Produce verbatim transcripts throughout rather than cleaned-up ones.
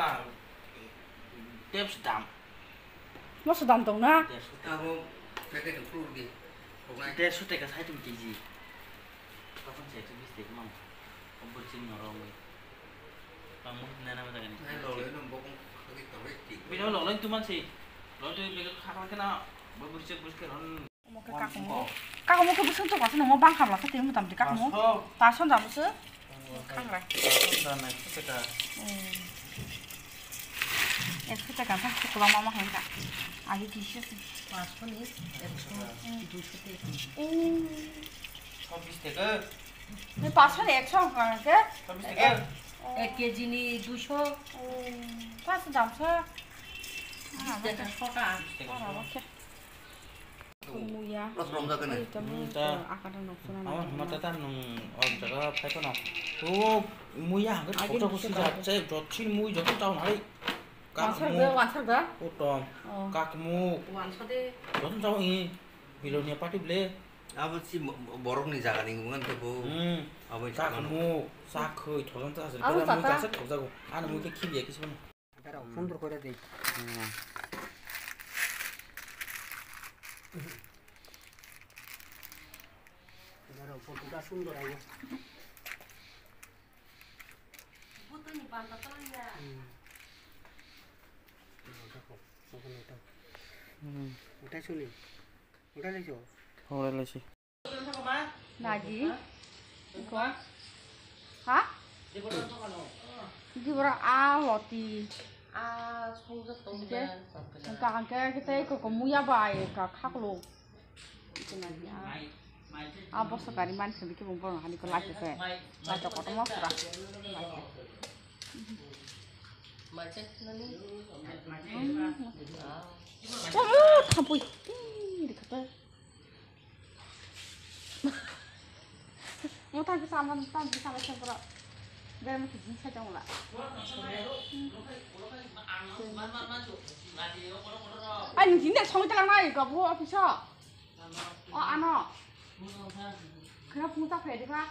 ba, tebs dam. Moso dam tong na? Derso. Abo packet rok phuluk di. Koknai. Derso teka saitum K G. Tokon se ekso bis teka mang. Obor chini norok ongoi. Bang mo nana ma jagani. Nai loloi no bokong khagwi tongwi tik. Bino loloi tu mansi. Loloi tu bega khaklang kena. Bo burchek burchek ron. Omo khe kakung. Kakung khe bwswk tok aswk nangma bang khamla khe twi mutam di kakung. Paso. Paso da bwswk. Khangra. Paso da nai khe teka. Hmm. Kaisa kwbangma ma khaika. Agi kisa se. Paanch ni ekso, duiso tei. Oh. Chobbish taka. Ni paanch ni ekso wngkha ke? Chobbish taka. Ek, oh. Ek kg ni duiso. Oh. Paanch dam sa. Bish taka, sota. Bish taka. Oro ke. Muya. Rasa romjak kene. Oi, tamo, hmm, ta. Akada nok suna. Ama na. Hama ta ta nung o jaga phai phano. O muya hangke. Agi thoksa nung kusi sika. Jat se jot sin mui jot tau nai. Wansar ga, wansar ga. Utom. Oh. Kakmuk. Wansar de. Jot tau i. Bilonia pati ble. Abo si mo-, mo-, borok ni jaga ni ngan to bo. Hmm. Abo i kakmuk, sakhoi, thojan ta. Abo mui tata. Kasa thokjago. Ano mui ke khibiya kisa. Darao, hmm, sundor kore de. Hmm. Darao, photo ta sundor ayo. Photo ni banta tolong ya. Hmm. Oke, oke, oke. Hmm. Utai suni. Utai leso. Utai leso. Nagi. Iko. Ha? Di borok a loti. Hingke, hingke, hingke tei koko muya bai ka khaklo. Iko nagi a. A boso gari man sini kebo borok hani ko lati se. Lati kotorma pura. Lati. Omo thampui. Ih, di kata. Mo tang kisa, mo tang kisa, mo tang kisa. Ber mo kijing sa jong la. Ai, nung jinde song tang nai ka bo office o. O ano. Kena phung ta phai de ba.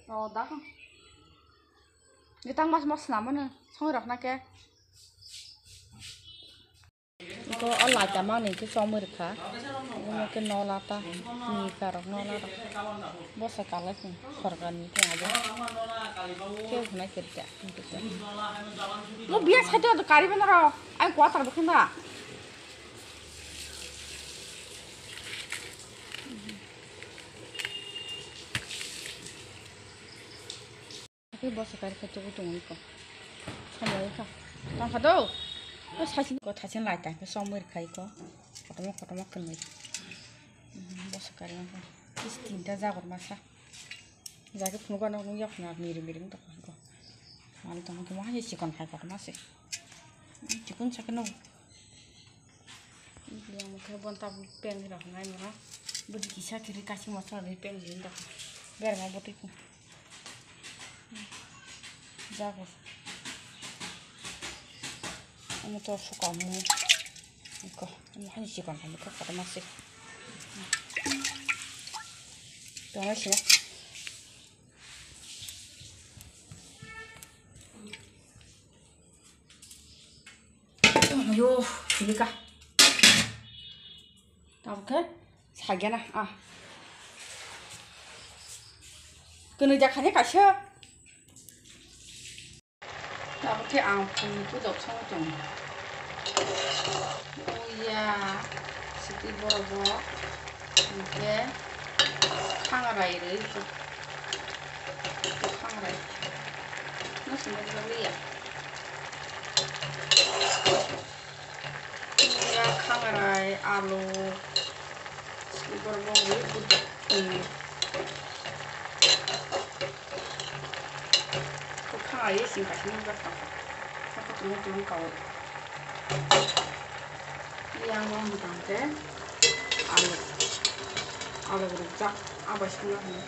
O da ko. Ni tang mas mas na mo no song rok na ke. Iko o laita mangni khe chomwi rwkha. Omo khe nola ta, ni karok nola rok. Bwsa kalai chwng sorkar ni khe abo. Khe hwnai khe rwkha. Mo biya side o kari bana rok. Ai quarter bo khe na. Khe bwsa kari khe tubu tongo iko. Samung wngkha. Tongkha do. O saichung ko thaichung lai tang khe chomwi rwkha iko. Kotorma kotorma kwnwi. Bwsa kari wngkha. Is tinta jagor masa. Jagwi phunukgo ano nukya phunuk miri miri wng tongkha iko. Mali tongkha khe mo hai chikon hai kotorma se. Chikon sakhe no. Yang mokhe bon tabuk peng rok nai mano. Budi kisa kiri kasi masala ni peng ni dok. Berma botwi ko. Jago. Omo to suka mu. Ko, omo hani chikon hani ko kata masik. Tong sini. Yo, ini kah? Tabuk khe saigena ah. Kwnwi jakhani kaisa. Tabuk khe ang phungni pujok songwi tongo. Oya, siti borok bo. Hingke khangrai rwi kok khangrai no sini rwliya. Muya khangrai alu sibor bo rwi budok. Kok khangrai sing kaisa nukjak tong kha. Saka tulung tulung kaui. Yang no mudang khe alu, alu rwkjak, abo songna hwnwi.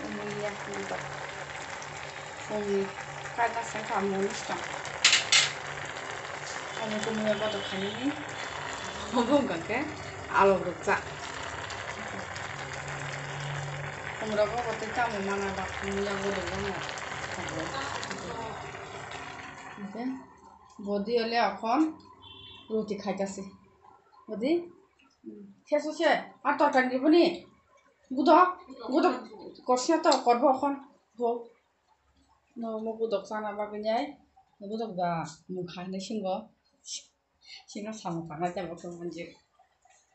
Omo ya nukjak. Phungni kaisa sengkha moni song. Omo khe muya botok khainani. Omo wngkha khe alu rwkjak. Khumrok bo tei tamo mana ba muya botok wngkha. Hingke bodi ole akhon roti khaitasi. Bodi, hmm, seso se, a torkari ni boni. Gudok, gudok, korsina to, korbo akhon. Bo, no, mo gudok chana bagwi nai. Gudok da, mung kha hinui singo. Sino samung tangnai tei bo khe manjik.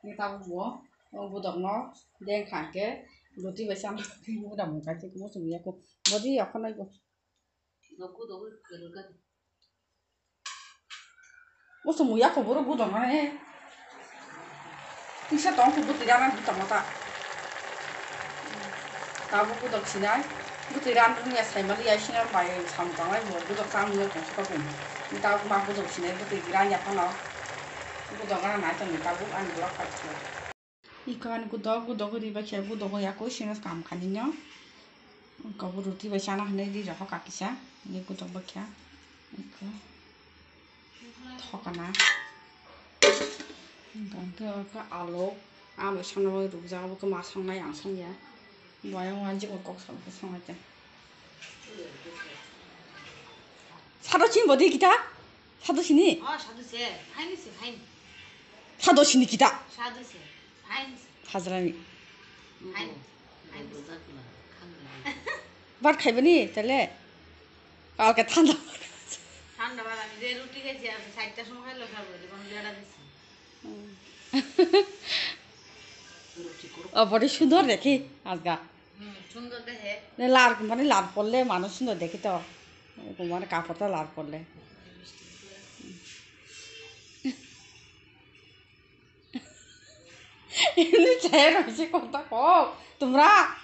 Ni tabuk bo, o gudok no deng kha khe, Roti bai chana, muda mung kai se, muchung ya ko. Bodi ya khonai ko. Muchung ya ko boro budok mane. Tisa tong ko butui rana di tong ta. Tabuk budok sinai. Butui ran rung ya sai mali ya sinai bai sam tong ai mo budok chang ya tong ko ko. Ni tabuk ma budok sinai butui ran ya khano. Budok rana nai tong ni tabuk ani blog ka. Iko ani gudok, gudok ri ba khe gudok ya ko sino kam khani no. Iko bo roti bai chana hwnwi ri rokha kisa. Ni gudok ba khe. Iko thokana. Gangte oko alu, alu sana bai rukjak, abo khe ma sangnai ang sangya. Boyang wan jikon kok sal khe sangnai te. Sado sini bodi kita? Sado sini? Oh, sado se. Haini se, haini. Sado sini kita? Sado se. Haini se. Hajrani. Haini. Haini. Bar khaibani, tale? Kalke thanda. Thanda bar ami je ruti khaisi, ar saittar somoy khailo sabo, jibon lera disi. Hmm. Oh, body sundor dekhi, ajga. Hmm, sundor dekhe. Ne lar, mane lar porle manuj sundor dekhi to. Mane kapor to lar porle. Ini saya masih kontak kok. Tumra.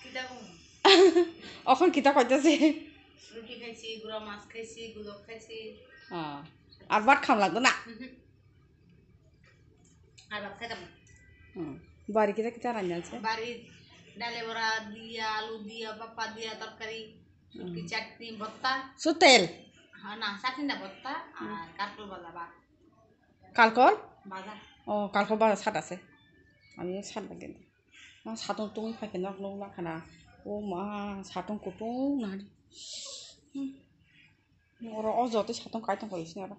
Kita kong. Okon kita kok sih. Ruti khaisi, gura mas khaisi, gudok khaisi. Ah. Ar bat kham lagdo na? Mhm. Ar bat khaidam. Hmm. Bari kita kita ranjang se. Bari dale bora diya, alu diya, papa diya, torkari, hmm, sutki chutney, botta. Sutel. Ha na, chutney na botta, hmm, ar kalkol baja ba. Kalkol? Baja. Oh, kalkol baja sat ase. Ami sat lage. Ma satung tungwi phai khe nok nuk lakhana. O ma, satung kutung nari. Hmm. Oro o joto satung kai tong kha sini oro.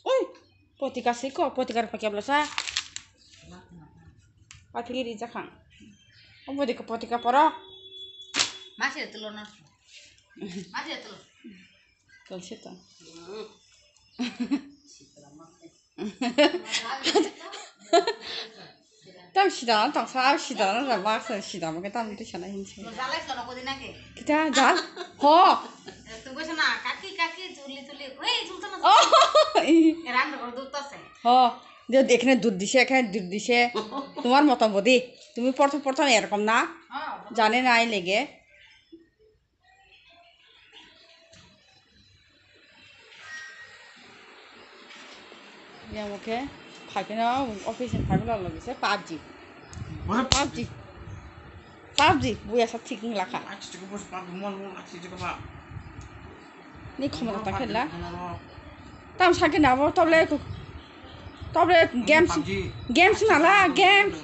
Oi, potika siko, potika rok pakai belasa. Pakai ri jakang. O potika, potika poro. Masih tulo no. Masih tulo. Tolse to. Tam sidana tongsa, sidana da baksa sidama ke tam twi sana hinse. Kita jal? Ho. Oh. Ho. Dia এখানে দুধ দিছে, এখানে দুধ দিছে। তোমার মতন বৌদি। তুমি প্রথম প্রথম এরকম না? জানে না এই লেগে। Yang oke, phaikeno office ni phaikeno logise PUBG. PUBG. PUBG, buya sa thik wng lakha. Ni khomoro ta khela. Tam sakhe nabo toble, toble games, games nala, games.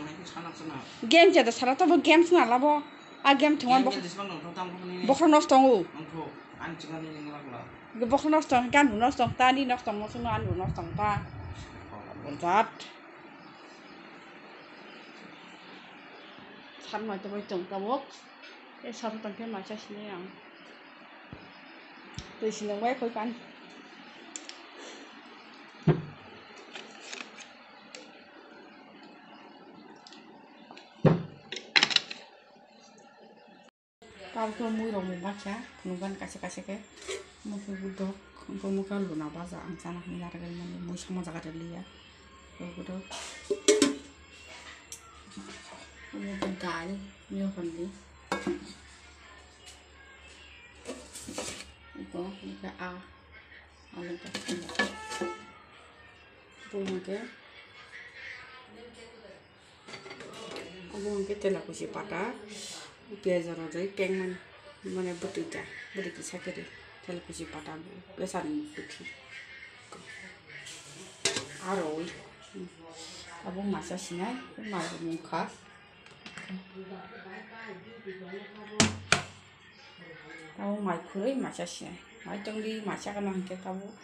Games ya da sara tobo games nala bo. A game thwngma bokhorok nosto tongo. Bokhorok nosto tong, ani bo nosto tong, tani nosto tong, sungno ani bo nosto tong ta. Jat. Sat mai tongwi tong tabuk. E sat tong khe maisa sini ang. Twi sinong bai koi pan. Tabuk mui rok mung baksa, phunukgani kaisa kaisa khe. Mui khe budok, mui khe luna baja ang chana hinwi narwgwi mani mui sama jaga rwliya. Budok. Mui khe dal, mui khe hondi. Iko, mui khe a, alu khe. Bo hwnkhe. Obo hwnkhe tela kuchi pata, piyaj rwjai pengmani, mane bwtwi ta, bwtwi kisa khe ri, tela kuchi pata, bwsani bwtwi. Aro wi, abo masa sinai, mai mungkha. Abo mai khurui masa sinai, mai tongdi masa gana hwnkhe tabuk.